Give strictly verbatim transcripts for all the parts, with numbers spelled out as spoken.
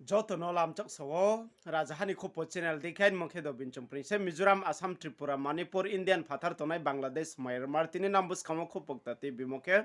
Joto no lamchak sa ou, Rajaha ni Khupo channel dei khe, mo khe Dobin Chongpring se, Mizoram, Assam, Tripura, Manipur, Indian phathar tongnai, Bangladesh, Myanmar, tini nang buskang wo khupo kta tuibimo khe.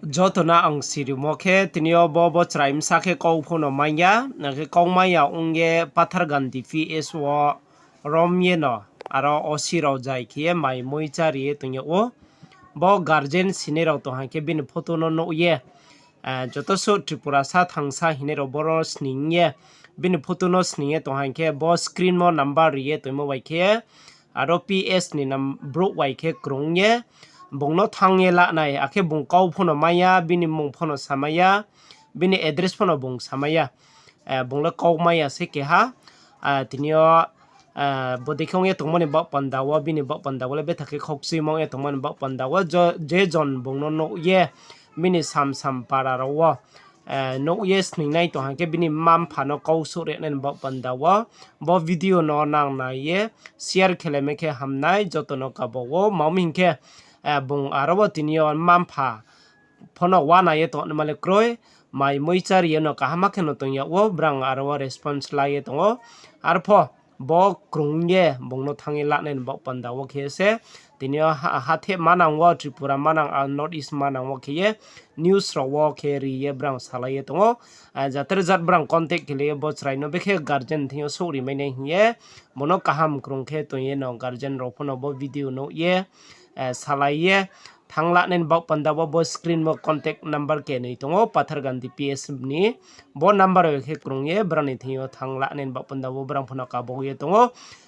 Joto no ang sirimo khe, tini yo bo, bo chrai bsa khe kau pho no mai ya, akhe kau mai ya ong ye Pathargandi P S wo rom ye no, aro O C rao jai khe ye mai mui chári ye tong yag ou. Bo guardian sinai rao tong ha khe bini photo no nuh ye, joto suh Tripurasa thangsa hingnai rao boro sning ye, bini photo no sning ye tong ha khe bo screen wo number ri ye tongmo bai khe, aro P S ni nam-, brouh bai khe krung ye, bung no thanng ye lanai, akhe bung kau pho no mai ya, bini mmung pho no samai ya, bini address pho no bung samai ya. Bung le kau mai ya se keha, tini yo, bodei khe ong ye tongmo ni baoh panda wo, bini baoh panda wo le betha khe khaukchuimo ong ye tongmo ni baoh panda wo, je jon bung no nuh ye, bini sam sam para rao wo, nuh ye sningnai tong ha khe bini mma-mpha no kau souh ri nai ni baoh panda wo, bo video no nang nai ye share khe le mai khe hamnai, joto no kabo ou, ma mi hing khe, bung aro wo tini yo mma-mpha pho no uana ye tongnaima le kroi, mai mui chári ye no kaham khe no tong yag ou, brang aro wo response la ye tong ou. Arpho bo krung ye bung no thanng ye lanai ni baoh panda wo khe se, tini yo ha-, hathe manang wo, Tripura manang, North East manang wo khe ye, news rao wo khe ri ye brang salai ye tong ou. Jater jat brang contact khe le ye bo chrai no bekhe guardian thing yo souh ri mai nai hing ye, bung no kaham krung khe tong ye no guardian rao pho no bo video nuh ye, salai ye, thanng lanai ni baoh panda wo bo screen wo contact number kenoi tong ou, Pathargandi P S ni. Bo number wo khe krung ye brang ni thing yo thanng lanai ni baoh panda wo brang pho no kabo ye tong ou.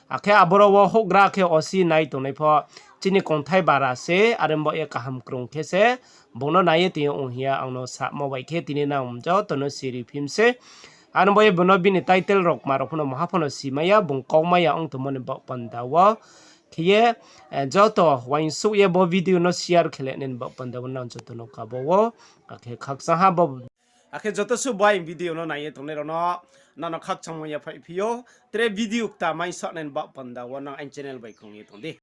Akhe aboro wo houhgra khe O C nai tongnai pho chini kongthai bara se, are baoh ye kaham krung khe se, bung no nai ye tong ou hing ye ang no samo bai khe tini nang joto no siri phim se. Are baoh ye bung no bini title rao kma rao pho no maha pho no simai ya, bung kau mai ya ong tongmo ni baoh panda wo. Khe ye, joto uaingsouh ye bo video no share khe le nai ni baoh panda wo nang joto no kabo ou. Akhe khakchang ha bo, akhe joto suh bai video no nai ye tongnai rao no, nang no khakchangmo yaphaih phi ou. Tre video kta mai souh nai ni baoh panda wo nang aini channel bai krung ye tong di.